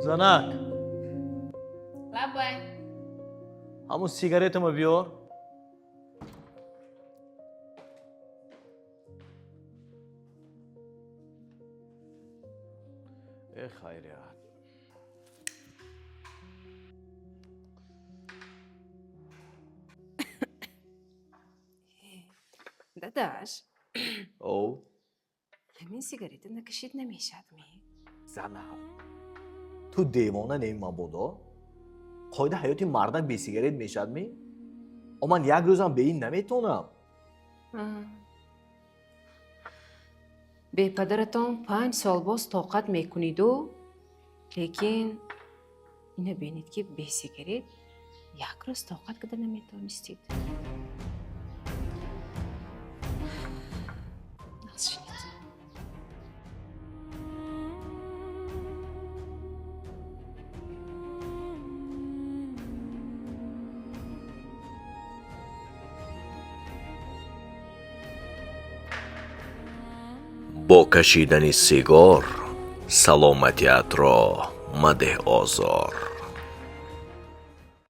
Занак. Лаббай. Ҳамун сигаретама биёр. Э, хайрият. Дадаш. Оу. Ҳамин сигарета накашид намешавад ми? Занак, ту девона неи мабодо? Қоида ҳаёти мардак бе сигарет мешавад ми? О, ман як рӯзам бе ин наметавонам. Бепадаратон 5 сол боз тоқат мекуниду, лекин ина бинед, ки бе сигарет як рӯз тоқат карда наметавонистед. Нағз шинед. Бо кашидани сигор саломатиатро мадеҳ озор.